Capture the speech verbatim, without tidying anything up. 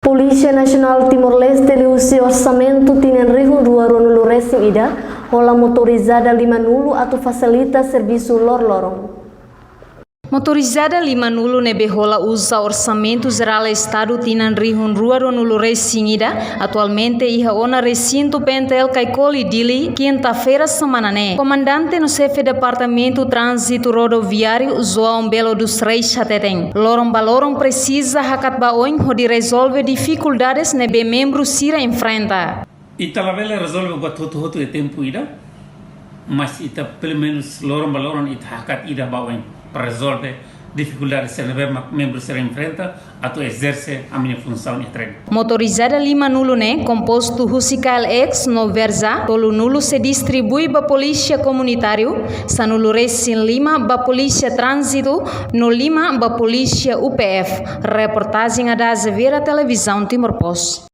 Polísia Nasionál Timor-Leste liuhusi orsamentu tinan rihun rua ruanulu resin ida, hola motorizada lima-nulu atu fasilita servisu loroloron. Motorizada lima-nulu ne'ebé hola uza Orsamentu Jerál Estadu tinan rihun rua ruanulu resin ida, atualmente iha ona resintu P N T L Caicoli, Dili, kinta-feira semana ne'e. Komandante no Xefe Departamentu Tránzitu Rodoviáriu, João Belo dos Reis, hateten, loron ba loron presiza hakat ba oin hodi rezolve difikuldades ne'ebé membru sira enfrenta. Ita labele rezolve buat hotu-hotu iha tempu ida, mas ita pelumenus loron ba loron ita hakat ida ba oin para rezolve difikuldade sira ne'ebé mak membru sira enfrenta atu ezerse ami-nia funsaun iha terrenu. Motorizada lima-nulu ne'e kompostu husi K L X no Verza, tolu-nulu sei distribui ba Polísia Komunitáriu, sanulu resin lima ba Polísia Tránzitu, no lima ba Polísia U P F. Reportajen Ada Azevedo, Televizaun Timor Post.